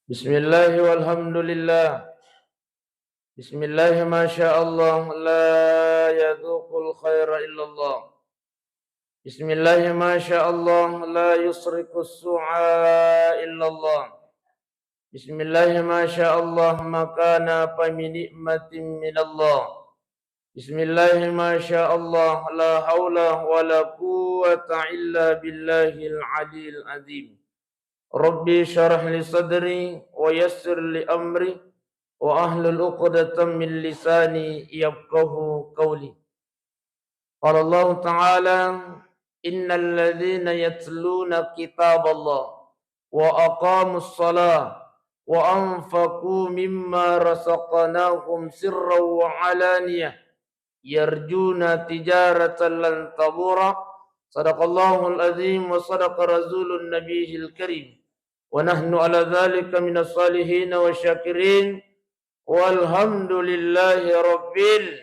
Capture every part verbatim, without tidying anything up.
Bismillah walhamdulillah. Bismillah masya Allah la yadzuqul khaira illallah. Bismillah masya Allah la yusriqus su'a illallah. Bismillah masya Allah ma kana fa min ni'matin minallah. Bismillah masya Allah la haula wala quwwata illa billahil aliyil azim. Rabbi syrah li sadri wa yassir li amri wa ahlul uqdatan min lisani yafqahu qawli. Qala Allahu ta'ala, innal ladzina yatluna kitaballah wa aqamus shalah wa anfaqu mimma razaqnahum sirran wa alaniyah yarjuna tijaratan lan tabura. Sadaqallahul azim wa sadaqa rasulun nabiyil karim. Wa nahnu ala dzalika minas shalihin wa syakirin. Walhamdulillahi rabbil.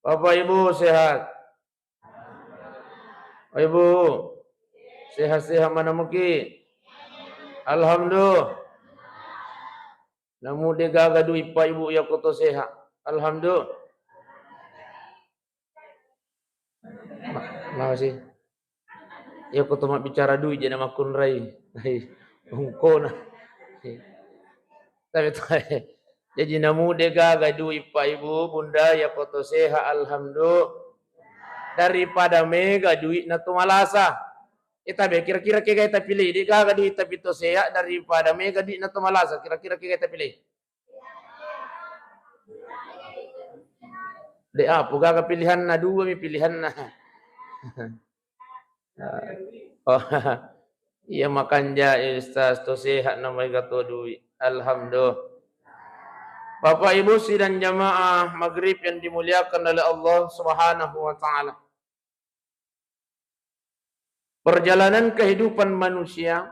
Bapak Ibu sehat? Ibu sehat-sehat mana muki? Alhamdulillah. Namu de gaga dui Pak Ibu ya koto sehat. Alhamdulillah. Ma-, makasih. Iya ko to mabbicara dui je na makkunrai. Hai, ongkona. Tapi to, jaji namu de gaga dui Pak Ibu, Bunda, iya ko to sehat, alhamdulillah. Daripada mega duit na to malasa. Ita be kira-kira kega ita pilih, de gaga duit tapi to sehat daripada mega duit na to malasa. Kira-kira kega ita pilih. De, ah, pugaga pilihanna, dua mi pilihanna. Oh, iya makanja, Ustaz, to sehat na maega to dui. Alhamdulillah. Bapak Ibu sidang jamaah maghrib yang dimuliakan oleh Allah Subhanahu wa Ta'ala. Perjalanan kehidupan manusia,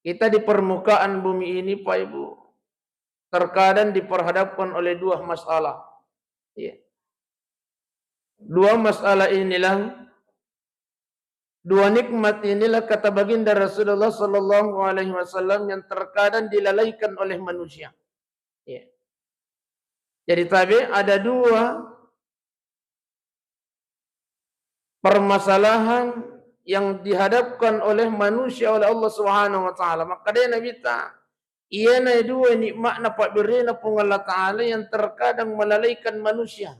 kita di permukaan bumi ini, Pak Ibu, terkadang diperhadapkan oleh dua masalah. Iya. Dua masalah inilah, dua nikmat inilah kata baginda Rasulullah sallallahu alaihi wasallam yang terkadang dilalaikan oleh manusia. Iya. Jadi tabe ada dua permasalahan yang dihadapkan oleh manusia oleh Allah Subhanahu wa Ta'ala. Maka dia Nabi ta, iyana dua nikmatna pabberena Puang Allah Ta'ala yang terkadang melalaikan manusia.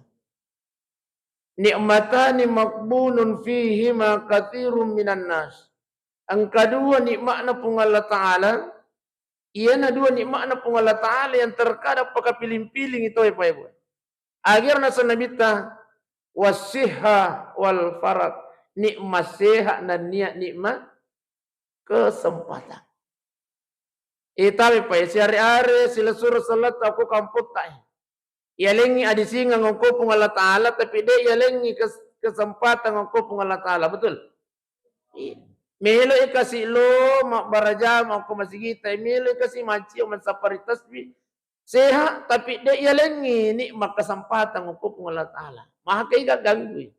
Nikmatani maghbunun fihima katsirun minan nas. Engka dua nikmatna Puang Allah Ta'ala, iyana dua nikmatna Puang Allah Ta'ala yang terkadang pakapiling-piling itu, Pak Ibu. Akhirna sanabita, wasihha wal farag, nikmat sehat dan niat nikmat kesempatan. Itawe pa siare-are silessureng selletta ko kampotta e. Yalengngi adisingeng ko Puang Allah Ta'ala, tapi de yalengngi kes-, kesempatan ko Puang Allah Ta'ala, betul? Iya. Melo kasi lo mabbaraja ko masigita, melo kasi macio mansapari tasbih, sehat, tapi de yalengngi nikmat kesempatan ko Puang Allah Ta'ala. Maka iga ganggui.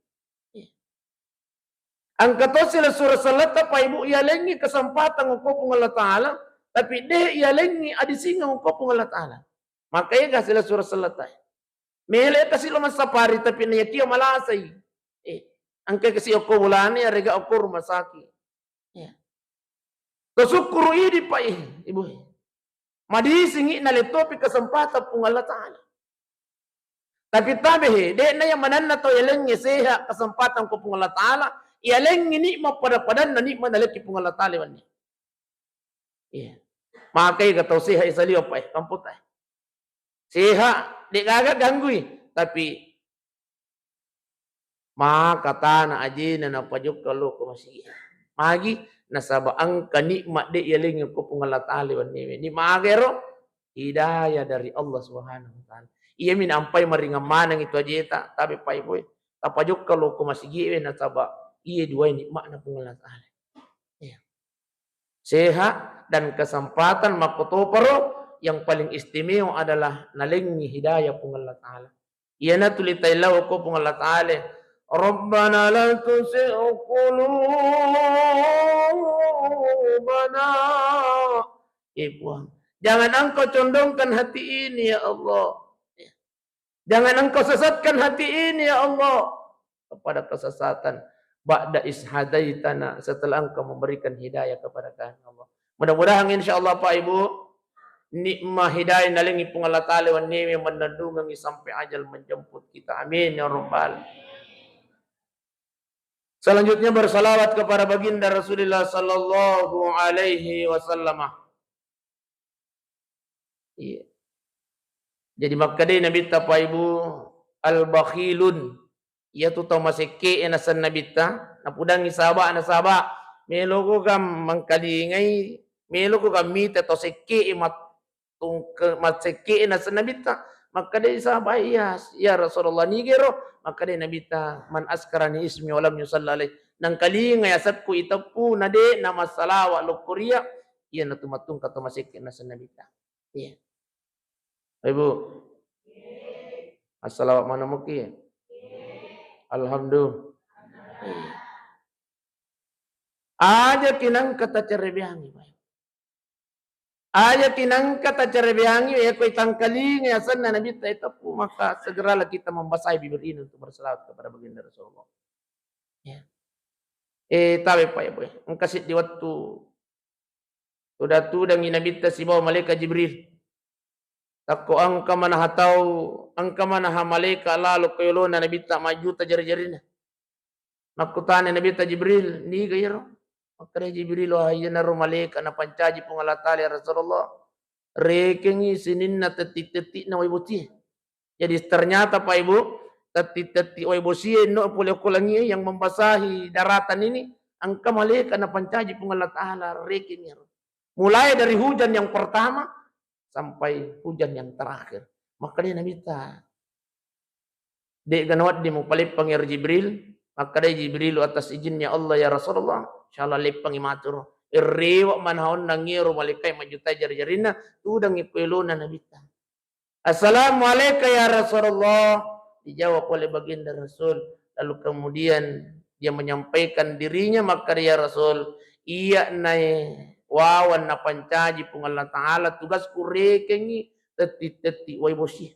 Engka to silessureng selletta, Pak Ibu, yalengngi kesempatan ko Puang Allah Ta'ala, tapi de yalengngi adisingeng ko Puang Allah Ta'ala. Maka ega silessureng selletta. Melo kasi lo massapari, tapi nayakia malasai. Eh, engka kasi okko bolana, arega okko rumah sakit. Iya. Tasukkuru idi, Pak, eh, Ibu. Madisingi nalettopi kesempatan Puang Allah Ta'ala. Tapi tabe he, de na yang manenna to yalengngi sehat kesempatan ko Puang Allah Ta'ala, yalengngi nikmat pada-padanna nikmat nalekki Puang Allah Ta'ala wenni. Iya. Makai ga tau sehat isalio, Pak, eh, kampotta e. Sehat, de gaga ganggui, tapi maka tana ajena napajokka lo ko masigi. Magi? Nasaba engka nikmat de yalengngi ko Puang Allah Ta'ala wenni. Ni magero? Hidayah dari Allah Subhanahu wa Ta'ala. Iyami nampai maringang maneng itu ajeta, tapi Pak Ibu, tapajokka lo ko masigi we, nasaba iye duai nikmatna Puang Allah Ta'ala. Iya. Sehat dan kesempatan makkotoparo, yang paling istimewa adalah nalengngi hidayah Puang Allah Ta'ala. Iyana tuli taillau ko Puang Allah Ta'ala, Rabbana la tuzigh qulubana Eh, Puang, jangan Engkau condongkan hati ini, ya Allah. Jangan Engkau sesatkan hati ini, ya Allah, kepada kesesatan. Ba'da is hadaitana, setelah Engkau memberikan hidayah kepada kami, Allah. Mudah-mudahan, insya Allah, Pak Ibu, nikmat hidayah nalengi Puang Allah Ta'ala wennewe mennennungengi sampai ajal menjemput kita. Amin ya rabbal. Selanjutnya, bersalawat kepada baginda Rasulullah sallallahu alaihi wasallam. Iya. Jadi makkedai Nabitta, Pak Ibu, al-bakhilun, iyatu tau masekke'e naseng Nabitta, napudangi sahaba'na, "Sahaba, meloko kam mengkalingai, meloko kam mita tau sekke'e mat-, tungke-, massekke'e naseng Nabitta?" Makkedai sahabat, "Iya, ya Rasulullah, nigero?" Makkedai Nabitta, "Man askarani ismi walam yusalli alaihi." Nangkalingai asekku iteppu, na de' namassalawa lokkoria, iyanatu mattungka to masekke naseng Nabitta. Iya. Ibu. Assalawa mana muki? Alhamdulillah. Iya. Aja kinangka tacerebeangi, Pak. Aja kinangka tacerebeangi, ya, ko itangkalinga asenna Nabitta iteppu, maka segeralah kita membasahi bibir ini untuk berselawat kepada baginda Rasulullah. Ya. Eh, tabe, Pak, ya, Boy. Engka seddi wettu tuda-tudangi Nabitta sibawa malaikat Jibril. Takko engka manaha tau, engka manaha malaika lalo ko yolona Nabitta majjuta jari-jarina. Makkutana Nabitta Jibril, "Niga iyaro?" Makkeda Jibril, "Wah, iyanaro malaika napancaji Puang Allah Ta'ala, ya Rasulullah. Rekengi sininna tetti-tetti'na wai botie." Jadi ternyata, Pak Ibu, tetti-tetti wai bosie no pole okko langie yang membasahi daratan ini, engka malaika napancaji Puang Allah Ta'ala, rekengi iyaro. Mulai dari hujan yang pertama sampai hujan yang terakhir. Makkedai Nabitta, "De'ga nawedding mupaleppangi ero Jibril?" Makkedai Jibril, "Atas izinnya Allah, ya Rasulullah, insyaallah leppangi maturo." Errewa manaha onnang ero malaikai majjutai jari-jarinna, tudangi ko elona Nabitta. "Assalamu alaika ya Rasulullah." Dijawab oleh baginda Rasul. Lalu kemudian dia menyampaikan dirinya, makkeda, "Ya Rasul, iya nae wawan napancaji Puang Allah Ta'ala, tugasku rekengi tetti-tetti wai bosi.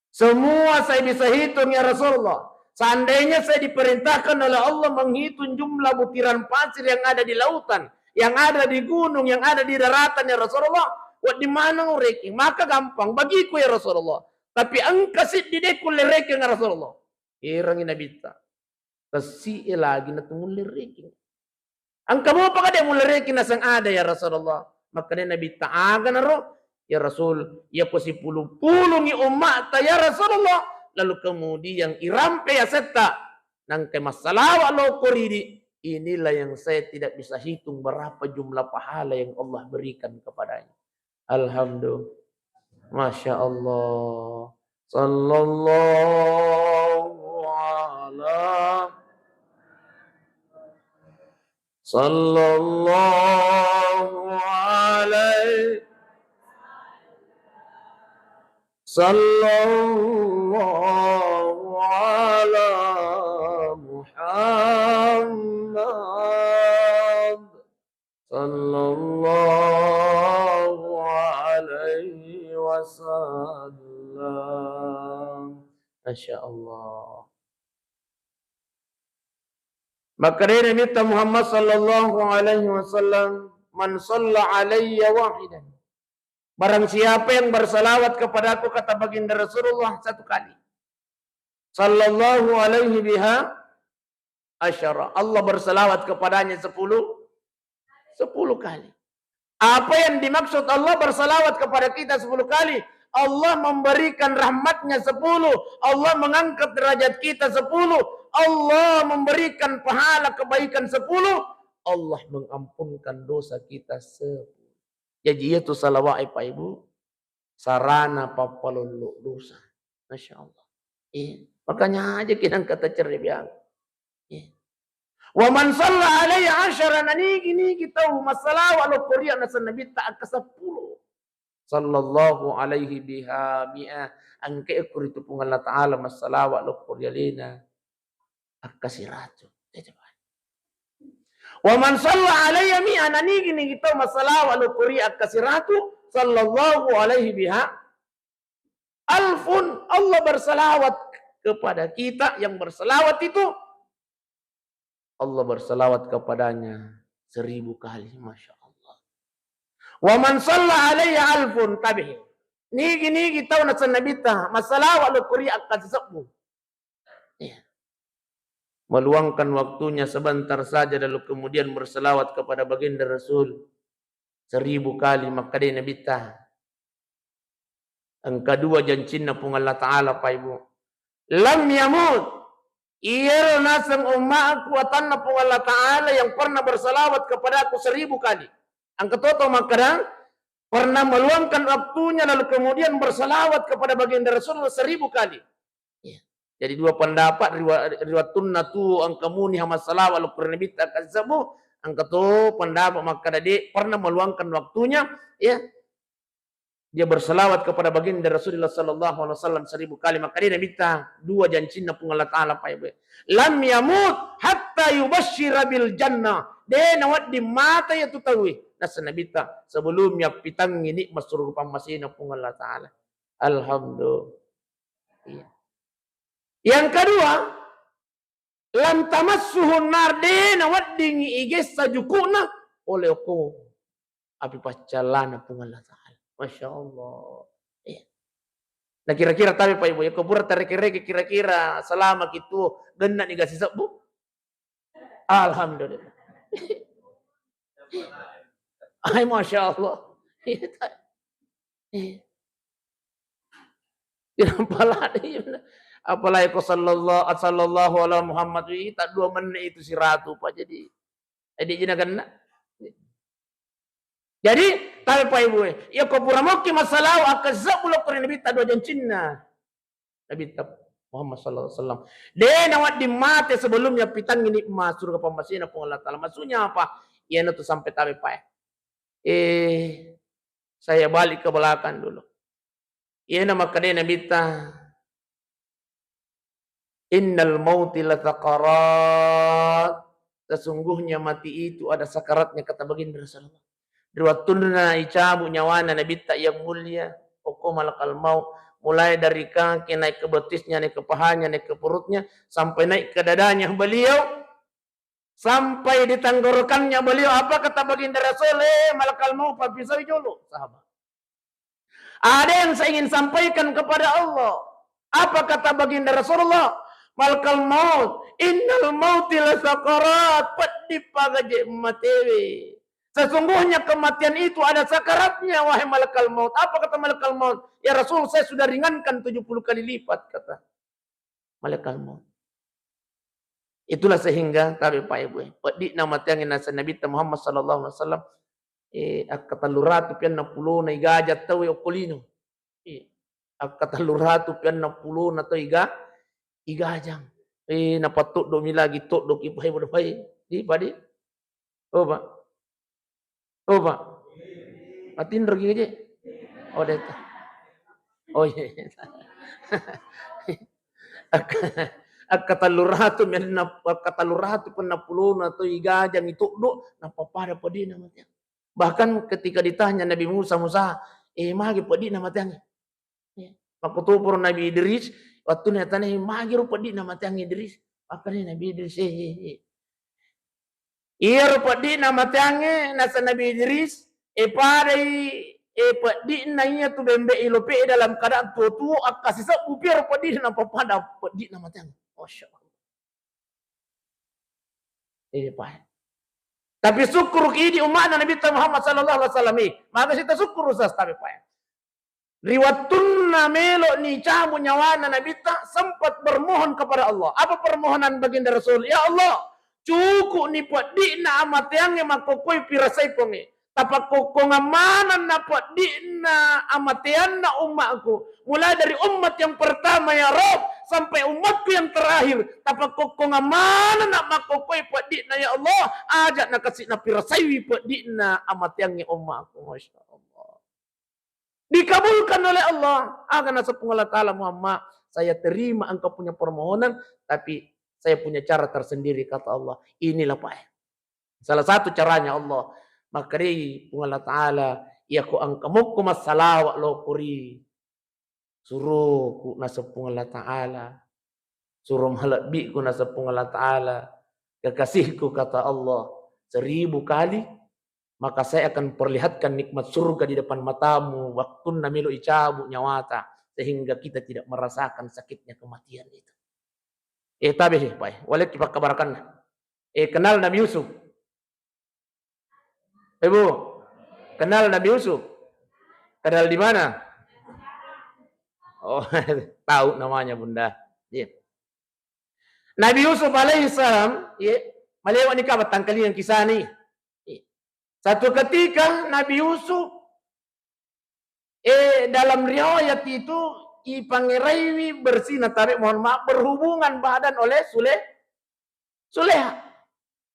Semua saya bisa hitung, ya Rasulullah. Seandainya saya diperintahkan oleh Allah menghitung jumlah butiran pasir yang ada di lautan, yang ada di gunung, yang ada di daratan, ya Rasulullah, wedding maneng urekeng, maka gampang bagiku, ya Rasulullah. Tapi engka siddi de' kulle rekeng, ya Rasulullah." Herangi Nabitta. Tessi'e lagi na tu mulle rekeng. "Engka mopa ka de' mulle rekeng?" "Naseng ada, ya Rasulullah." Makkeda Nabitta, "Aga naro, ya Rasul?" "Iya ko sipulu-pulungi umma'ta, ya Rasulullah, lalu kemudian irampe asetta, nangkai massalawa lokko ridi, inilah yang saya tidak bisa hitung berapa jumlah pahala yang Allah berikan kepadanya." Alhamdulillah. Masya Allah. Sallallahu ala, sallallahu alaihi, sallallahu ala Muhammad. Sallallahu alaihi wasallam. Masya Allah. Makkeda Nabitta Muhammad sallallahu alaihi wasallam, "Man shalla alayya wahidan." Barang siapa yang bersalawat kepadaku, kata baginda Rasulullah, satu kali. Sallallahu alaihi biha asyara. Allah bersalawat kepadanya sepuluh, sepuluh kali. Apa yang dimaksud Allah bersalawat kepada kita sepuluh kali? Allah memberikan rahmatnya sepuluh, Allah mengangkat derajat kita sepuluh, Allah memberikan pahala kebaikan sepuluh, Allah mengampunkan dosa kita sepuluh. Jaji, iyatu salawa'e, Pak Ibu, sarana pappalollo dosa. Masya Allah. Eh, makanya aja kita kata cerebiang. Eh. Wa man shalla alayya asyara, nanigi-nigi tau massalawa lokkoria naseng Nabitta akka seppulo. Sallallahu alaihi biha mi'ah, engka ko ritu Puang Allah Ta'ala massalawa lokkoria lena akka siratu. Eh, coba. Wa man shalla alayya mi'a, nanigi-nigi tau massalawa lokori akkasiratu, sallallahu alaihi biha alfun, Allah bersalawat kepada kita, yang bersalawat itu Allah bersalawat kepadanya seribu kali. Masya Allah. Wa man shalla alayya alfun, tabe. Nigi-nigi tau naseng Nabitta massalawa lokori akkasisebbu. Iya. Meluangkan waktunya sebentar saja lalu kemudian bersalawat kepada baginda Rasul seribu kali, makkadai Nabitta. Engka dua jancinna Puang Allah Ta'ala, Pak Ibu. Lam yamut. Iyaro naseng ummaku atanna Puang Allah Ta'ala yang pernah bersalawat kepadaku seribu kali. Engka to tau makkada, pernah meluangkan waktunya lalu kemudian bersalawat kepada baginda Rasulullah seribu kali. Iya. Jadi dua pendapat riwa-, riwattunna tu engka muni ha massalawa lokori Nabitta kasisebbu, engka to pendapat makkada de pernah meluangkan waktunya, ya. Dia bersalawat kepada baginda Rasulullah sallallahu alaihi wasallam seribu kali, makkadai Nabitta, dua jancinna Puang Allah Ta'ala, Pak Ibu. Lam yamut hatta yubashshira bil jannah. De nawedding mate iyatu tauwe. Naseng Nabitta, sebelum yappitangngi nikmat surga pammasena Puang Allah Ta'ala. Alhamdulillah. Iya. Yang kedua, lam tamassuhun nar, de naweddingi igessa juku'na oleh okko api paccallana Puang Allah Ta'ala. Masya Allah. Iya. Nah, kira-kira tabe, Pak Ibu, ya, ko pura tareke-reke, kira-kira selama kitu genna ni gasi sebbu? Alhamdulillah. Ai, Masya Allah. Iya, ta-, iya. Iya, apalagi, apalagi ko sallallahu, sallallahu ala Muhammad, ih, tak dua menit itu siratu, Pak. Jadi, jadi jina kena. Jadi, tabe, Pak Ibu, ya, ko pura mokki massalawa akkasisebbu lokori Nabitta dua jancinna. Nabitta Muhammad sallallahu alaihi wasallam. De nawedding mate sebelum yappitangngi nikmat surga pammasena Puang Allah Ta'ala. Maksudnya apa? Iyanatu sampai tabe, Pak. Eh, saya balik ke belakang dulu. Iyana makkadai Nabitta, "Innal mauti lasakarat." Sesungguhnya mati itu ada sakaratnya, kata baginda Rasulullah. Ri wattunna icabu nyawana Nabitta yang mulia, okko malakal maut, mulai dari kaki naik ke betisnya, naik ke pahanya, naik ke perutnya, sampai naik ke dadanya beliau, sampai di tenggorokannya beliau. Apa kata baginda Rasul? "Eh, malakal maut, pappisau jolo." Sahabat. Ada yang saya ingin sampaikan kepada Allah. Apa kata baginda Rasulullah? "Malakal maut, innal mauti lasakarat." Peddi pagaje matewe. Sesungguhnya kematian itu ada sakaratnya, wahai malakal maut. Apa kata malakal maut? "Ya Rasul, saya sudah ringankan tujuh puluh kali lipat," kata malakal maut. Itulah sehingga tabe, Pak Ibu, eh, peddi'na mateangnge naseng Nabitta Muhammad sallallahu alaihi wasallam, eh, akkatelluratu pianna pulona igajang tau okko lino. Iya. Akkatelluratu pianna pulona tau iga-, igajang. Eh, napatoddo mi lagi, toddo ki, Pak Ibu, Pak Ibu. Di, padi? Oh, Pak. Oh, Pak. Matinroki aja. Oh, deta. Oh, iya. Ak-, akkatelluratu menna, akkatelluratu penna pulona tau igajang itoddo, napapada peddi'na mateang. Bahkan ketika ditanya Nabi Musa, "Musa, eh, magi peddi'na mateangnge?" Ya. Makkutoparo Nabi Idris, wattunna tanya, "Magi ro peddi'na mateangnge Idris?" Makkeda Nabi Idris, "Eh, eh, eh." Iyaro peddi'na mateangnge, naseng Nabi Idris, eh, padai, eh, peddi'na iyatu bembe ilope dalam keadaan tuo-tuo, akkasisebbu piaro peddi'na, napapada peddi'na mateangnge. Masya Allah. Eh, Pak. Tapi sukkuruki idi umma'na Nabitta Muhammad sallallahu alaihi wasallam, eh. Maka sita sukkuru, Ustaz, tapi, Pak. Ri wattunna melo'ni cabu nyawana Nabitta, sempat bermohon kepada Allah. Apa permohonan baginda Rasul? "Ya Allah, cuku'ni peddi'na amateangnge makkokkoi pirasai, Puangnge. Tapakkokkongang manenna peddi'na amateanna umma'ku. Mulai dari umat yang pertama, ya Rabb, sampai umatku yang terakhir. Tapakkokkongang manenna makkokkoi peddi'na, ya Allah. Aja' nakasi' napirasaiwi peddi'na amateangnge umma'ku." Masya Allah. Dikabulkan oleh Allah. Aga naseng Puang Allah Ta'ala, "Muhammad, saya terima engkau punya permohonan, tapi saya punya cara tersendiri," kata Allah. Inilah, Pak, eh. Salah satu caranya Allah, makkedai Puang Allah Ta'ala, iyako engka mokko massalawa lokori suroku naseng Puang Allah Ta'ala, suro malebbiku naseng Puang Allah Ta'ala, kekasihku kata Allah, seribu kali, maka saya akan perlihatkan nikmat surga di depan matamu, waktunna melo icabu nyawata, sehingga kita tidak merasakan sakitnya kematian itu. Eh, tabe sih, Pak. Walekki pakkabarakanna. Eh, kenal Nabi Yusuf? Ibu, kenal Nabi Yusuf? Kenal di mana? Oh, tahu namanya, Bunda. Iya. Nabi Yusuf alaihissalam, iya, malewa ni ka batangkalinga kisah ni. Iya. Satu ketika Nabi Yusuf, eh, dalam riwayat itu ipangeraiwi berzina, tabe, mohon maaf, berhubungan badan oleh Sule-, Suleha.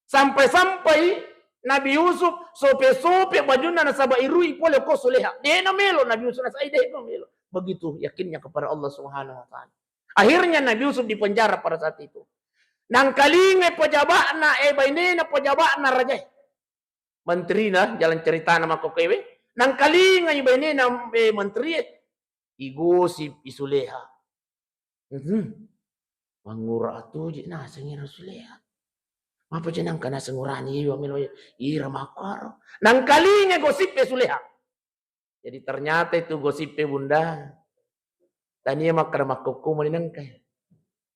Sampai-sampai Nabi Yusuf sope-sope bajunna nasaba irui pole ko Suleha. De namelo Nabi Yusuf, nasai de namelo. Begitu yakinnya kepada Allah Subhanahu wa Ta'ala. Akhirnya Nabi Yusuf dipenjara pada saat itu. Nangkalingai pejaba'na, eh, bainena pejaba'na rajae. Menterina, jalan ceritana makkokkoewe. Nangkalingai bainena, eh, menterie. Igosip i Suleha. Mhm. Mangura atuji naseng iro Suleha. Mapa je nangka naseng urani iwa melo ira makkaro. Nangkalinga gosippe Suleha. Jadi ternyata itu gosippe, Bunda. Tania makkeda makkokko mani nangka.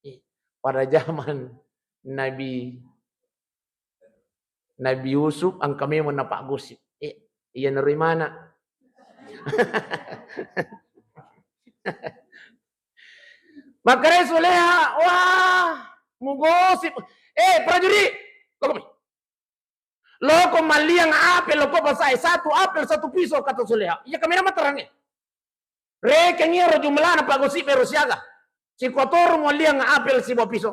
Eh, pada zaman Nabi Nabi Yusuf engka memang napaggosip. Eh, iyanaro imana. Makkedai Suleha, "Wah, mugosip. Eh, prajurit, lokomi. Loko malliang apel, loko basae satu apel, satu pisau," kata Suleha. Iya kamera materangnge. Rekeng iyaro jumlana paggosip ero siaga. Sikuatoro mualliang apel sibawa pisau.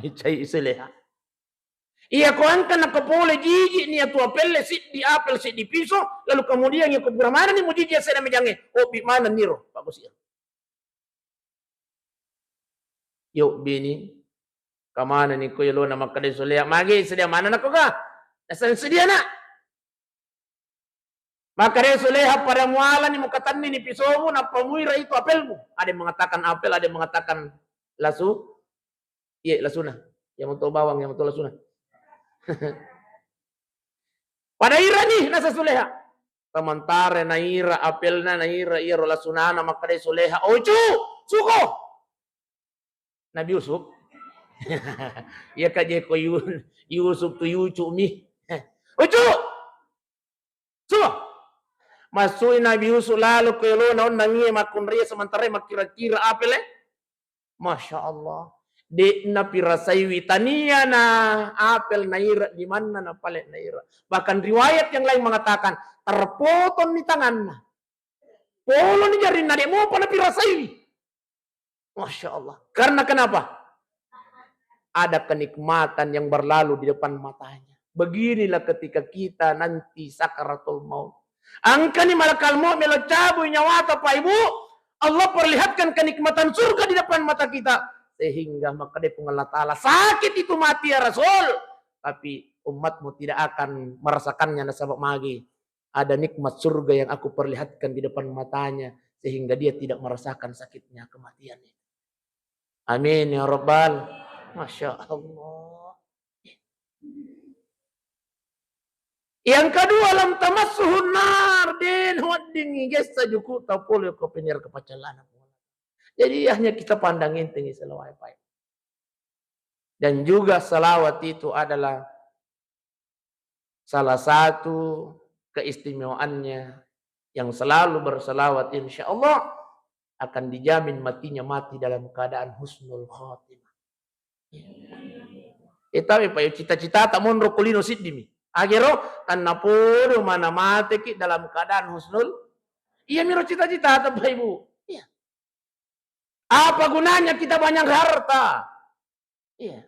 Micai Suleha. Iya ko engka nakapole jiji nia tu apelle siddi apel siddi piso, lalu kemudian iya ko pura manenni mujiji sedda mejangnge, obbi manenni ro, pagosi ro. Yo bini, kamana ni ko yolona makkeda Suleha, magi sedia mana nako ga? Naseng sedia nak. Maka de Suleha pada mualani mukatanni ni pisomu, nappa muira itu apelmu. Ada yang mengatakan apel, ada yang mengatakan lasu. Iya, lasuna. Yang mau bawang, yang mau lasuna. Pada ira ni nasa Suleha. Sementara naira apelna, naira iya ro lasunana, maka de Suleha. Ocu, suko. Nabi Yusuf. Iya ka je ko Yu-, Yusuf tu yucu mi. Ucu. Sulo. Masui Nabi Yusuf lalo ko yolona onnang iye makkunraie sementara makkira-kira apel e. Masya Allah. De'na pirasaiwi tania na apel naira di manna na pale naira. Bahkan riwayat yang lain mengatakan terpotong ni tanganna. Poloni jarinna, de' mopa napirasaiwi. Masya Allah. Karena kenapa? Ada kenikmatan yang berlalu di depan matanya. Beginilah ketika kita nanti sakaratul maut. Engkani malakal maut melo cabui nyawata, Pak Ibu. Allah perlihatkan kenikmatan surga di depan mata kita. Sehingga maka dia pun Allah Ta'ala, sakit itu mati ya Rasul. Tapi umatmu tidak akan merasakannya nasaba magi ada nikmat surga yang aku perlihatkan di depan matanya, sehingga dia tidak merasakan sakitnya kematian itu. Amin ya Rabbal. Masya Allah. Yang kedua, lam tamassuhun nar, den weddingngi gessa juku tapole ko penir kepacalan. Jadi hanya kita pandang enteng selawai pai. Dan juga salawat itu adalah salah satu keistimewaannya yang selalu bersalawat, insya Allah akan dijamin matinya mati dalam keadaan husnul khatimah. Eh, tapi Pak, cita-cita tak monro kulino siddimi. Agero tanna podo mana mateki dalam keadaan husnul. Iya miro cita-cita tak Pak Ibu. Iya. Apa gunanya kita banyak harta? Iya.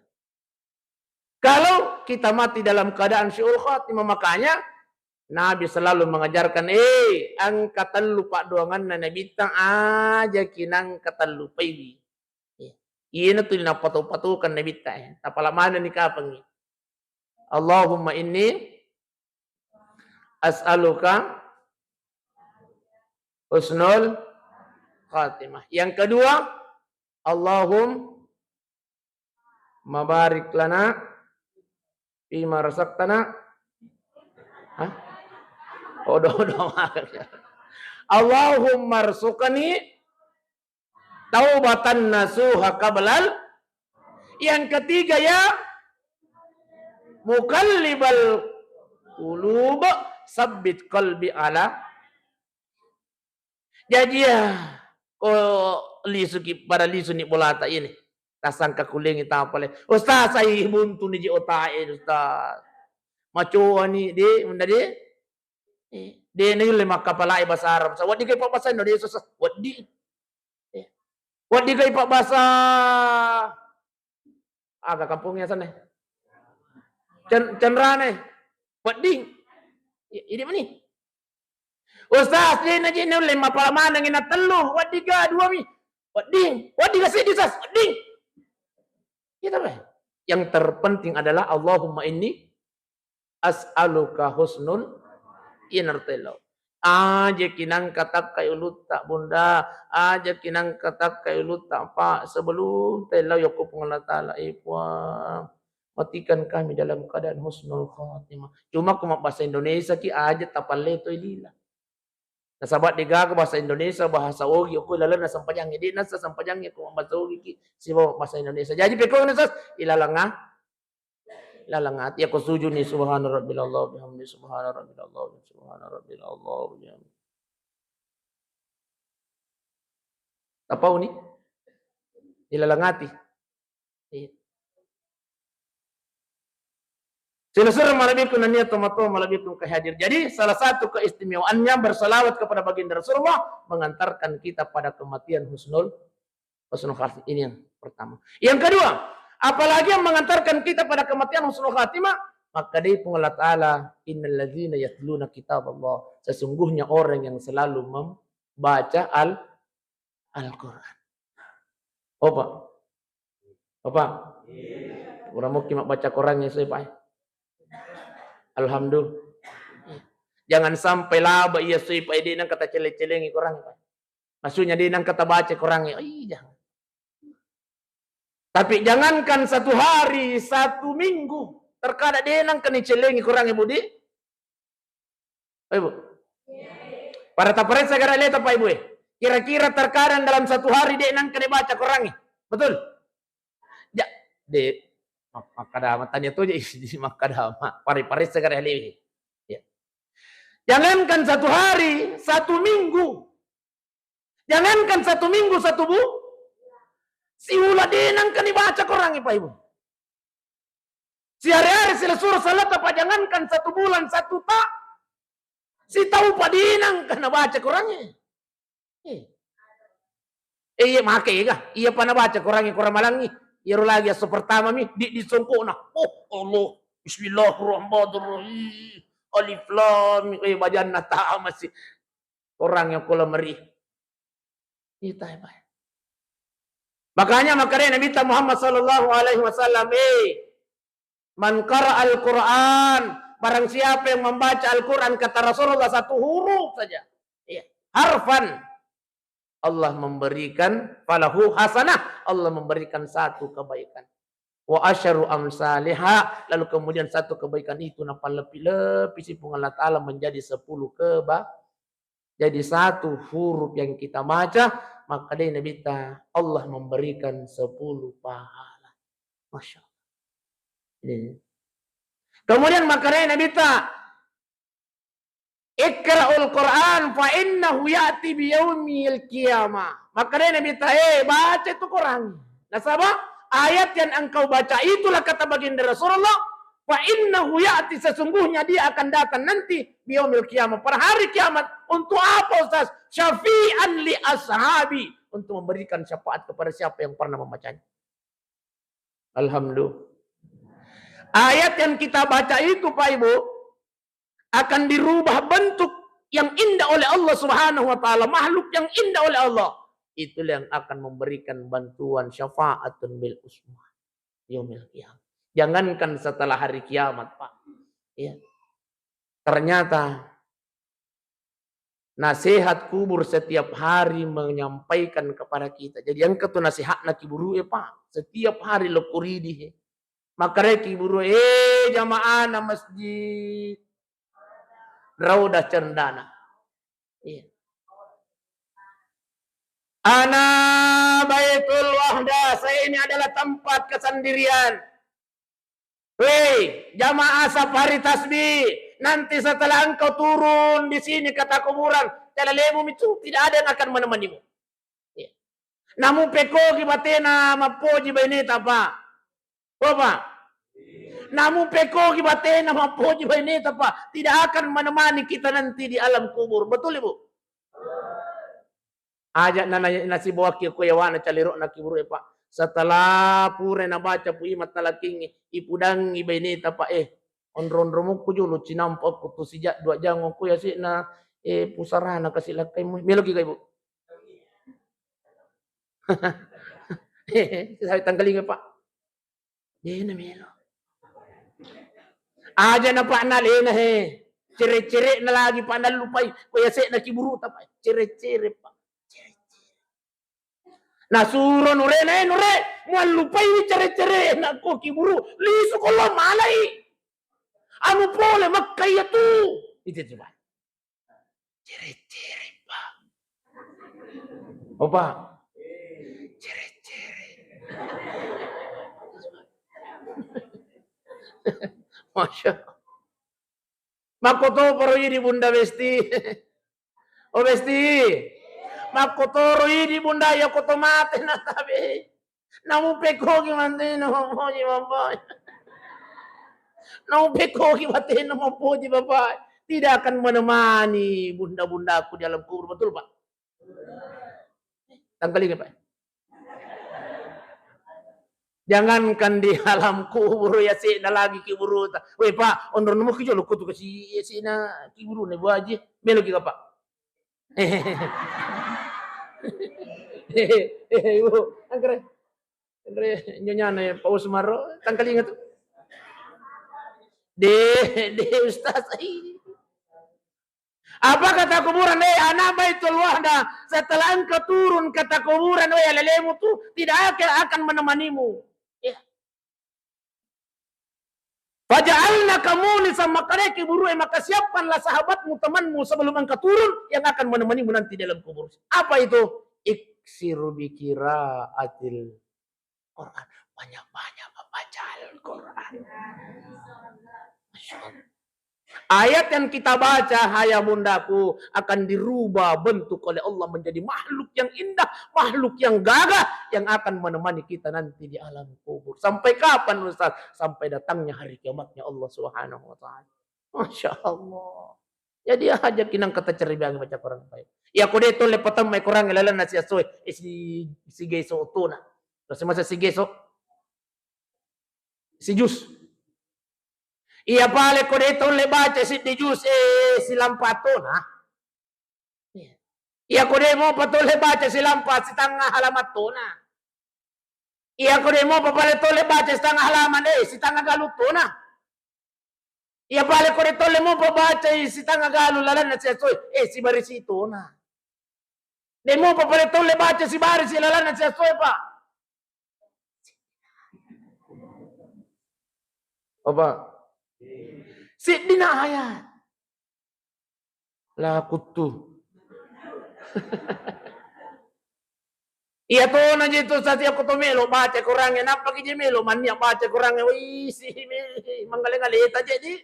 Kalau kita mati dalam keadaan su'ul khatimah, makanya Nabi selalu mengajarkan, eh, engka tellu paddoanganna Nabitta, aja kinang ketellu paiwi. Iya. Iyana tu napatu-patukan Nabitta, eh. Tapala mana ni kapangi. Allahumma inni as'aluka husnul khatimah. Yang kedua, Allahumma barik lana fima razaqtana. Hah? Odo-odo. Allahumma rzuqni taubatan nasuha qablal. Yang ketiga, ya muqallibal qulub, sabbit qalbi ala. Jaji ya, ko lisuki, pada lisuni bolata ini. Tasangka kulengi tapale. Ustaz, sai buntu ni ji otae, Ustaz. Macoani, de, munda de. Eh, de na yulle makkapalai bahasa Arab. Sa, wedding kai pabbasa Indonesia, Ustaz. Wedding. Eh. Wedding kai pabbasa, aga kampongnge asenna? Cen-, Cenrane. Wedding. I-, idi mani. Ustaz, de na je nulle mapala maneng na tellu, wedding ga dua mi? Wedding. Wedding ga seddi, Ustaz? Wedding. Itu, Pak. Yang terpenting adalah Allahumma inni as'aluka husnul, iya nartello. Aja kinangka takkai ulutta, Bunda. Aja kinangka takkai ulutta, Pak. Sebelum tello yokko Puang Allah Ta'ala, eh, Puang, matikan kami dalam keadaan husnul khatimah. Cuma ko mabbahasa Indonesia ki aja tapalle toi lila. Nasaba degaga bahasa Indonesia, bahasa Ogi, okko lalenna sempajangnge, de nasa sempajangnge ko bahasa Ogi ki sibawa bahasa Indonesia. Jaji pekko nasa ilalenga, ilalenga ati, yako sujuni subhana rabbil Allah bihamdi, subhana rabbil Allah, subhana rabbil Allah bihamdi. Tapauni? Ilalenga ati. Iya. Silessureng malebbiku nennia tomatoa malebbiku engka hadir. Jadi, salah satu keistimewaannya bersalawat kepada baginda Rasulullah mengantarkan kita pada kematian husnul, husnul khatimah. Ini yang pertama. Yang kedua, apalagi yang mengantarkan kita pada kematian husnul khatimah, maka dari Puang Allah Ta'ala, "Innal ladzina yatluna kitab Allah." Sesungguhnya orang yang selalu membaca Al-, Al-Quran. Opa. Bapak, pura mukki mabbaca Korangnge soi, Pak, eh. Alhamdulillah. Jangan sampai laba iya soi, Pak, eh, de nengka tacele-celengi Korangnge, Pak. Maksudnya de nengka tabaca Korangnge. Oh, iya, jangan. Tapi jangankan satu hari, satu minggu, terkadang de nengka nicelengi Korangnge, Budi. Pak Ibu? Pada taparessa gara leta, Pak Ibu, eh. Kira-kira terkadang dalam satu hari de nengka dibaca Korangnge. Betul? Ja, de, mak-, makkadama tania toje isi makkadama. Pare-, paressa gara lewe. Ya. Jangankan satu hari, satu minggu. Jangankan satu minggu, satu bu-, siula de nengka nibaca Korangnge, Pak Ibu. Siare-are silessureng salata, Pak, jangankan satu bulan, satu ta-, sitau, Pak, de nengka nabaca Korangnge. Eh. Eh, iya, make, iya ga? Iya, Pak, nabaca Korangnge, Korang malangngi. Iyaro lagi esso pertama mi, di, di songkokna. Oh, Allah. Bismillahirrahmanirrahim. Alif Lam Mim. Eh, bajanna tama si. Orang yang kula meri. Ita, Pak. Makanya, makanya Nabi kita Muhammad sallallahu alaihi wasallam, eh, "Man qara al-Quran," barang siapa yang membaca Al-Quran, kata Rasulullah, satu huruf saja. Iya. Harfan. Allah memberikan, falahu hasanah, Allah memberikan satu kebaikan. Wa asyaru amsaliha, lalu kemudian satu kebaikan itu napallepi-lepi si Puang Allah Ta'ala menjadi sepuluh keba-, jadi satu huruf yang kita baca, maka dari Nabi ta, Allah memberikan sepuluh pahala. Masya Allah. Ini. Kemudian maka dari Nabi ta, "Iqra'ul Qur'an fa innahu ya'ti biyaumil qiyamah." Maka dari Nabi ta, "Eh, baca itu Quran. Nasaba ayat yang engkau baca itulah," kata baginda Rasulullah, "fa innahu ya'ti, sesungguhnya dia akan datang nanti, biyaumil qiyamah, pada hari kiamat." Untuk apa, Ustaz? "Syafi'an li ashabi," untuk memberikan syafaat kepada siapa yang pernah membacanya. Alhamdulillah. Ayat yang kita baca itu, Pak Ibu, akan dirubah bentuk yang indah oleh Allah Subhanahu wa Ta'ala, makhluk yang indah oleh Allah. Itulah yang akan memberikan bantuan syafaatun bil usma yaumil qiyamah. Jangankan setelah hari kiamat, Pak. Ya. Ternyata nasihat kubur setiap hari menyampaikan kepada kita. Jadi engka tu nasihatna kiburu e, Pak. Setiap hari lo kuridi he. Makare kiburu, eh, jamaah na masjid. Raudah Cendana. Iya. Ana Baitul Wahdah, saya ini adalah tempat kesendirian. Wei, jamaah safari tasbih, nanti setelah engkau turun di sini, kata kuburan, talalemu itu tidak ada yang akan menemanimu. Iya. Namu pekogi batena mappoji baineta, Pak. Oh, Pak. Namu pekogi batena mappoji baineta, Pak. Tidak akan menemani kita nanti di alam kubur. Betul, Ibu? Aja na, na, nasibawakki ko yawana caliro'na kiburu e, Pak. Setelah pura nabaca pu imat talakingi, ipudangi baineta, Pak, eh. Onro-onro mukku jolo cinampa okko tu sija dua jang okko yase'na, eh, pusarana kasi lakkai mu. Meloki ka, Ibu? Tangkalinga, Pak. Dena melo. Aja na, Pak, nalena he. Cere-cere na lagi, Pak, nallupai. Ko yase'na kiburu ta, Pak. Cere-cere, Pak. Cere-cere. Nasuro nurena, eh, nure, muallupai cere-cere na ko kiburu. Lisu ko lo malai. Anu pole makka iya tu. Itu coba. Cere-cere, Pak. Oh, Pak. Cere-cere. Masya Allah. Makkotoparo idi Bunda Besti. Oh, Besti. Makkotoro idi Bunda, iya ko to mate na tabe. Namu pekogi mantena mappoji bapak. Namu pekogi batena mappoji bapak. Tidak akan menemani bunda-bundaku di alam kubur. Betul, Pak? Tangkalinga, Pak. Jangankan di alam kubur, yase'na lagi kiburuta. Weh, Pak, onro nemu ki jolo kutu kasi yase'na kiburu ne Bu Haji. Meloki ka, Pak. Hehehe, Ibu, anggere. Anggere nyonyana ya, Pak Usmar, tangkalinga tu. De, de, Ustaz, ai. Apa kata kuburan? Eh, ana Baitul Wahdah, setelah engkau turun kata kuburan, weh, lalemu tu tidak akan, akan menemanimu. Ya. Faja'alnaka munisan, makkedai kiburu e, maka siapkanlah sahabatmu, temanmu sebelum engkau turun yang akan menemanimu nanti dalam kubur. Apa itu? Iksiru bi qiraatil Quran. Banyak-banyak membaca Al-Quran. Masya Allah. Ayat yang kita baca, ayah bundaku, akan dirubah bentuk oleh Allah menjadi makhluk yang indah, makhluk yang gagah, yang akan menemani kita nanti di alam kubur. Sampai kapan, Ustaz? Sampai datangnya hari kiamatnya Allah Subhanahu wa Ta'ala. Masya Allah. Jadi, aja kinang kata ceribiang baca Quran baik. Ya, ko de tolle patamma Quran lalenna si asoe, eh, si, si geso tona. Terus masa si geso? Si jus. Iya pale ko de tolle baca siddi jus, eh, silampa tona. Iya. Iya ko de mopa tolle baca silampa sitangnga halaman tona. Iya ko de mopa pale tolle baca sitangnga halaman, eh, sitangnga galu tona. Iya pale ko de tolle mopa baca sitangnga galu lalenna si asoe, eh, sibarisi tona. De mopa pale tolle baca sibarisi lalenna si asoe, Pak. Apa? Siddina ayat. La kuttu. Iya tona je tu, sati aku to melo baca Quran e, nappa ki je melo mannia baca Quran e, wih, si me-, manggale-ngaleta je di.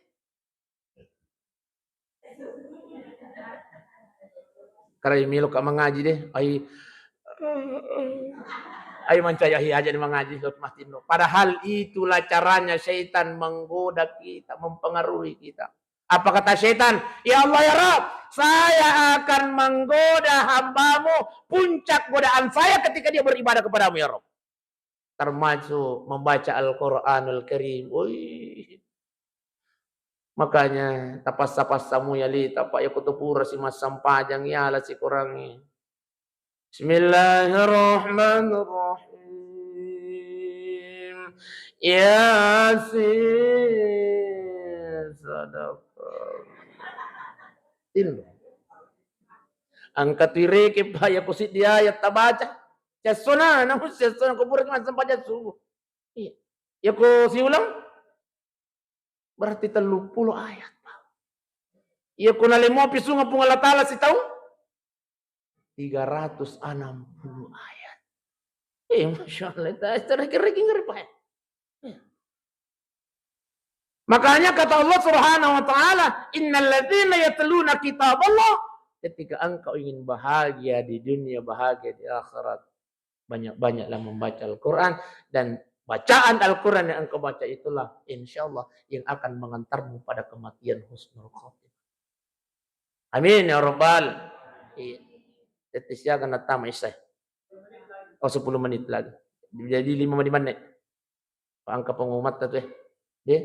Karai melo ka mangaji de, ai, ai mancaya hi aja di mangaji, lo matinno. Padahal itulah caranya syaitan menggoda kita, mempengaruhi kita. Apa kata syaitan? "Ya Allah, ya Rabb, saya akan menggoda hambamu, puncak godaan saya ketika dia beribadah kepadamu, ya Rabb." Termasuk membaca Al-Quranul Karim. Wih. Makanya, tapassa-passa muya li, tapa ya kutu pura si massempajang, ya la si Quran. Bismillahirrahmanirrahim. Yasin, sadaqah. Tinro. Engka tu ireke, Pak, ya ko siddi ayat tabaca. Sessona, namun sessona ko pura massempajang subuh. Iya. Ya ko siulang, berarti telluppulo ayat, Pak. Ya ko nalemo pisunga Puang Allah Ta'ala sitaung, tiga ratus enam puluh ayat. Eh, Masya Allah, ta-, ta-, ranking-ranking ngeri, Pak. Makanya kata Allah Subhanahu wa Ta'ala, "Innalladzina yatluna kitaballah," ketika engkau ingin bahagia di dunia, bahagia di akhirat, banyak-banyaklah membaca Al-Quran, dan bacaan Al-Quran yang engkau baca itulah, insya Allah, yang akan mengantarmu pada kematian husnul khotimah. Amin ya rabbal. Iya. Tette siaga nattama isai. Oh, sepuluh menit lagi. Jadi lima menit, menit. Pak, engka pengumuman tu, eh. Di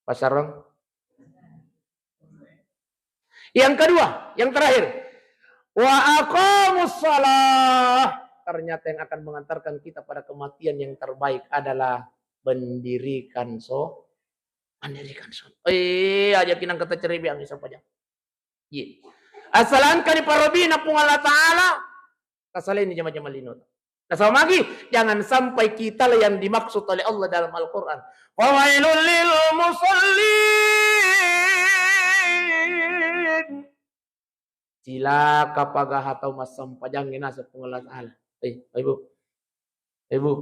Pasarong. Yang kedua, yang terakhir. Wa aqamus shalah. Ternyata yang akan mengantarkan kita pada kematian yang terbaik adalah mendirikan so-, mendirikan sholat. Eh, aja kinang kata cerebi angin sampajang. Iya. Asal engka ni parobina Puang Allah Ta'ala, tasalaini jama-jama lino. Nasaba magi, jangan sampai kita lah yang dimaksud oleh Allah dalam Al-Quran. Fawailul lil musallin. Cilaka pagaha tau massampajangnge, naseng Puang Allah Ta'ala. Eh, Ibu. Ibu.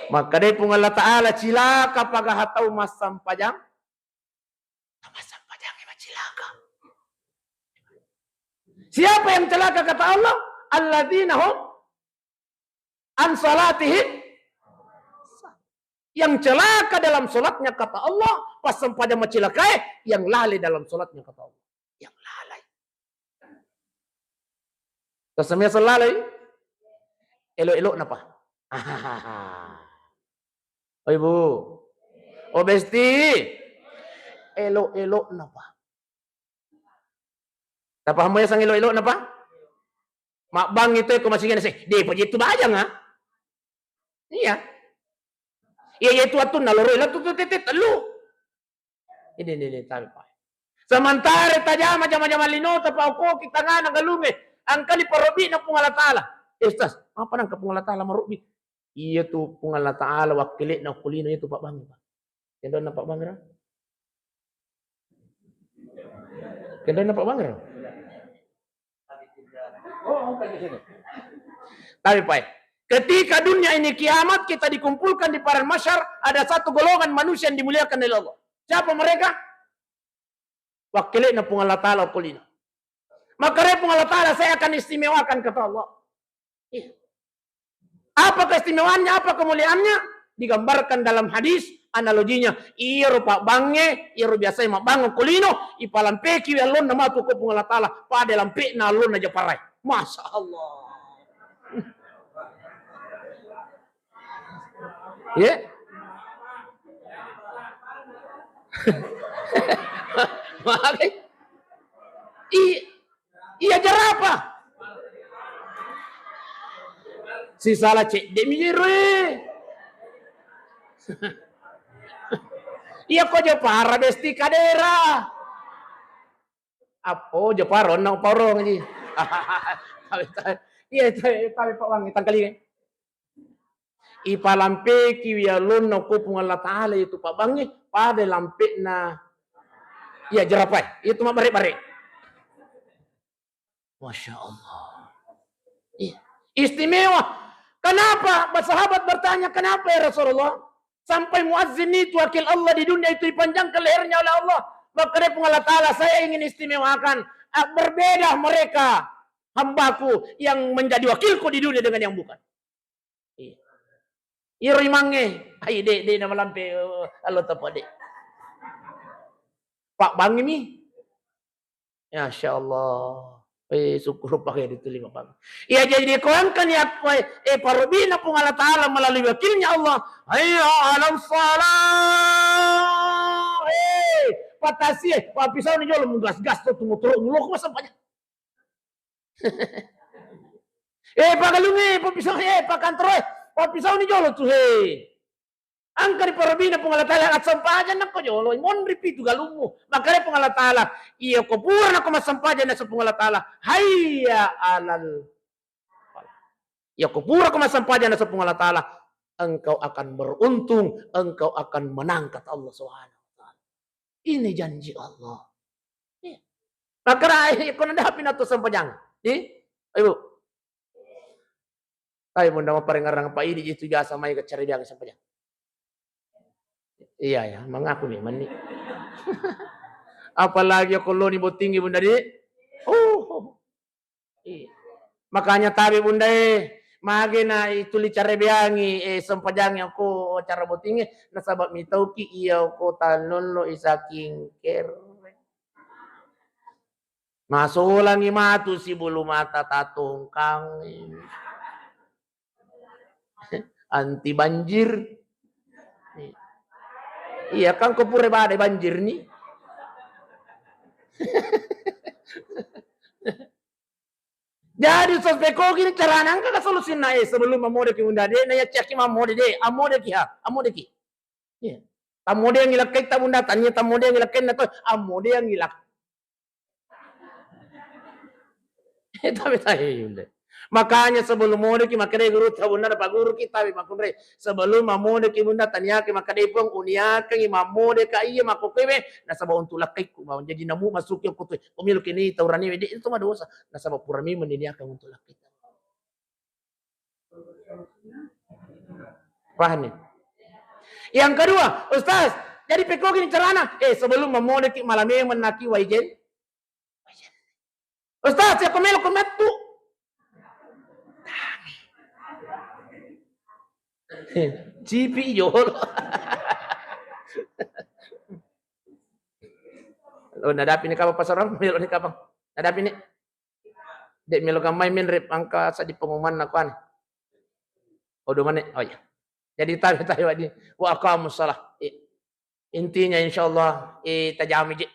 Makkadai Puang Allah Ta'ala, cilaka pagaha tau massampajang. Tau massampajangnge macilaka. Siapa yang celaka kata Allah? Alladzina hum an salatihim. Yang celaka dalam sholatnya kata Allah, pas sempajang macilakae, yang lalai dalam sholatnya kata Allah. Yang lalai. Tasemia lalai? Elo-elo napa? Oh, Ibu. Oh, Besti. Elo-elo napa? Tapahammu ya sang elo-elo napa? Mabbang itu ko masing se, de paji tu bajang, ah. Iya. Iya, iya, itu atunna loro ila tu, tu, tu, tu, telu. Ini, ini, ini, tapi, Pak. Sementara tajama, jama-jama lino, tapa oko, kita ngana galunge. Angkali parobbi na Puang Allah Ta'ala. Eh, Ustaz, apa nangka Puang Allah Ta'ala marobbi? Iya tu Puang Allah Ta'ala wakkele'na okko lino itu Pak Bang, Pak. Kendonna Pak Bang, ra? Kendonna Pak Bang, ra? Tapi, Pak, ketika dunia ini kiamat, kita dikumpulkan di padang mahsyar, ada satu golongan manusia yang dimuliakan oleh Allah. Siapa mereka? Wakkele'na Puang Allah Ta'ala okko lino. Maka Puang Allah Ta'ala, "Saya akan istimewakan," kata Allah. Iya. Apa keistimewaannya, apa kemuliaannya? Digambarkan dalam hadis, analoginya, iyaro pabbangnge, iyaro biasai mabbang okko lino, ipalampeki wi allonna matu ko Puang Allah Ta'ala, pada lampe'na allonna japarai. Masya Allah. Ye? Maka, i-, iya, jerapah. Sisala cedde mi jero e. Iya ko jepara besti kadera. Ap-, oh, jepara onna upaurong ji. Iya, itu, itu, Pak Bang, tangkali. Ipalampeki wi allonna ko Puang Allah Ta'ala itu pabbangnge, pada lampe'na. Iya, jerapai. Itu mabbare-bare. Masya Allah. Iya. Istimewa. Kenapa? Sahabat bertanya, "Kenapa ya Rasulullah? Sampai muazzin itu wakil Allah di dunia itu dipanjangkan lehernya oleh Allah." Maka dia Puang Allah Ta'ala, "Saya ingin istimewakan, ah, berbeda mereka, hambaku yang menjadi wakilku di dunia dengan yang bukan." Iya. Iro imangnge, ai, de, de namalampe, eh, allo tapa de. Pak Bang ini. Masya Allah. Eh, syukur pakai dituli Pak Bang. Iya, jadi dikoyangkan ya, eh, parobina Puang Allah Ta'ala melalui wakilnya Allah. Hayya 'alas shalah. Eh, patasi, eh, papisau ni jolo mugas-gas tu motoro mulo ko sampanya. Eh, pagalungnge, papisau, eh, pakantoro, eh, papisau ni jolo tu, he. Engka riparobina Puang Allah Taala, assempajang nako jolo, monri pitu galummu. Makanya Puang Allah Taala, iya ko pura nako massempajang nasu Puang Allah Taala, hayya alal falah. Iya ko pura ko massempajang nasu Puang Allah Taala, engkau akan beruntung, engkau akan menang, kata Allah Subhanahu wa Taala. Ini janji Allah. Iya. Makanya, eh, ko nadapi natu sempajang. Di? Ayo, Bu. Tapi Bunda, mapparengngerang apa idi itu biasa mai ke cari biang sempajang. Iya, ya, mengaku nih, mani. Apalagi aku lo nih bottinggi, Bunda, di. Oh. Iya. Makanya tabe, Bunda, eh, mage na itu li cara biangi, eh, sempajangi aku cara bottingi, nasaba mitauki iya ko talollo isaking kere. Masolangi matu si bulu mata tatongkang. Anti banjir. Iya, kan ko pura badai banjir nih. Jadi, Ustaz, pekko gini carana engka ka solusinna, eh, sebelum mammodeki, Bunda, de na yaccaki mammode, de, ammodeki ha, ammodeki. Iya. Tammodeangi lakkaitta, Bunda, tania tammodeangi lakkainna to, ammodeangi lak-, Eh, tabe tae, Bunda. Makanya sebelum modeki, makkedai gurutta, Bunda, na paguruki, tabe makkunrai. Sebelum mammodeki, Bunda, taniaki makkedai Puang, uniakangi mammodeka iya makkokkoe, nasaba untuk lakkaikku bawang. Jadi namu masuki okko tu, ko meloki ni tau raniwe, de itu madosa. Nasaba pura memang diniakang untuk lakkaitta. Paham ya? Yang kedua, Ustaz, jadi pekko gini carana? Eh, sebelum mammodeki, malamé mennaki waijen. Ustaz, ya ko melo ko mettu. Cipi jolo. Lo nadapi ni kapang pasarang, melo ni kapang. Nadapi ni. Dek melo gammai menre angka sadi pengumuman nakuan. Oh, dua menit. Oh, iya. Jadi tabe tabe wadi. Wa aqamus shalah. Iya. Intinya, insyaallah, eh, tajami je.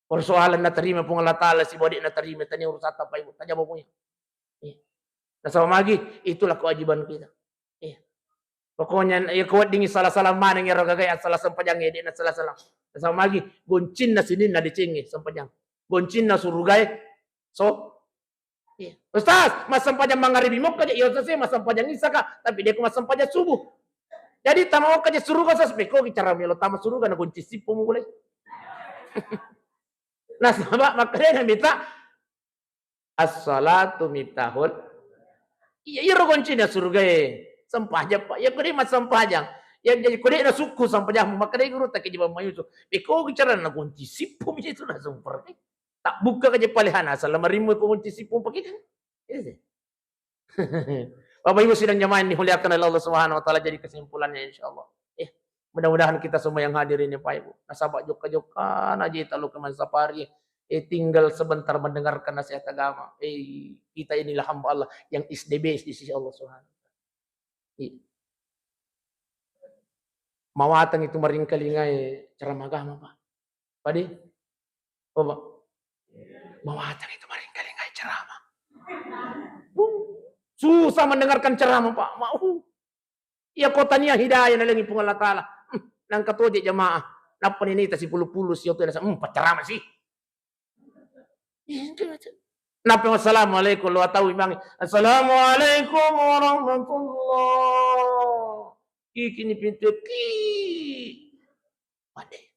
Persoalan naterima Puang Allah Taala, sibawa de naterima, tania urusatta, Bapak Ibu. Tajama pokoknya. Iya. Nasaba magi, itulah kewajiban kita. Iya. Pokoknya, iya, ko weddingi sala-sala maneng ero gagai, asala sempajang, iya, de nasala-sala. Nasaba magi, goncinna sininna decengnge sempajang. Goncinna surugae, so, Iya. Ustaz, massempajang mangaribi mokka je, iya Ustaz, iya massempajang isa ka, tapi de ko massempajang subuh. Jadi tama mokka je suruga, Ustaz, pekko ki cara melo tama suruga, na gonci sippo mulai. Nasaba makkedai Nabitta, as-salatu miftahul. Iya, iyaro goncina surugae. Sempajang, Pak. Iya, ko de massempajang. Iya, jadi ko de nasukku sempajangmu, makkedai gurutta Kiai Haji Muhammad Yusuf, pekko ki cara na gonci sippo mi itu langsung pergi. Tabbukka ka je palehana, asal lamarimmu ko gonci sippo pakita. Iya sih. Bapak Ibu sidang jamaah yang dimuliakan oleh Allah Subhanahu wa Taala, jadi kesimpulannya, insyaallah, eh, mudah-mudahan kita semua yang hadir ini, Pak Ibu, nasaba jokka-jokka na je talu ke mansapari, eh, tinggal sebentar mendengarkan nasihat agama. Eh, kita inilah hamba Allah yang is the best di sisi Allah Subhanahu wa Taala. Iya. Mawatang itu maringkalingai ceramah agama, Pak. Padi? Oh, Pak. Mawatang itu maringkalingai ceramah. Uh, susah mendengarkan ceramah, Pak. Mau. Iya, ko tania hidayah nalengi Puang Allah Taala. Hmm, nangka toje jamaah. Nappa ni nita sipulu-pulu sio tu nasa, hmm, pacceramah sih. Nappa assalamualaikum, lo tau imang. Assalamualaikum warahmatullah. Kikini pintu ki. Made.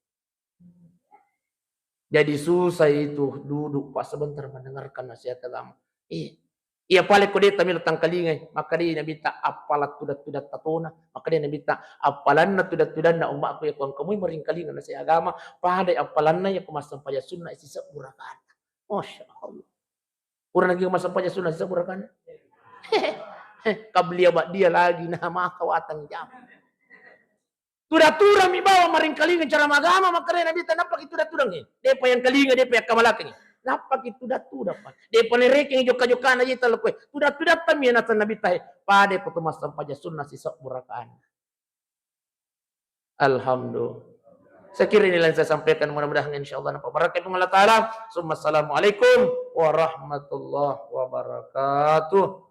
Jadi susah itu duduk, Pak, sebentar mendengarkan nasihat agama. Iya. Iya, pale ko de tamelo tangkalingai, makkedai Nabitta, appalang tudang-tudang tatona, makkedai Nabitta, appalanna tudang-tudanna ummakku iya ko engka moi maringkalinga nasihat agama, padai appalanna iya ko massempajang sunna sisebbu rakaat. Masya Allah. Pura nagi massempajang sunna sisebbu rakaat. Kablia ba'dia lagi, nah, maka watang jam. Tudang-tudang mi bawang maringkalinga ceramah agama, makkedai Nabitta, nappaki tudang-tudang e. Depa yang kalinga, depa yang kamalakengi. Nappaki tudang-tudang, Pak. Depa nerekengi jokka-jokkana je talo koe. Tudang-tudang tammi naseng Nabitta e. Pada ko tu massempajang sunna sisebbu rakaat. Alhamdulillah. Saya kira inilah yang saya sampaikan. Mudah-mudahan insyaallah napabarakkai Puang Allah Taala. Summa assalamualaikum warahmatullahi wabarakatuh.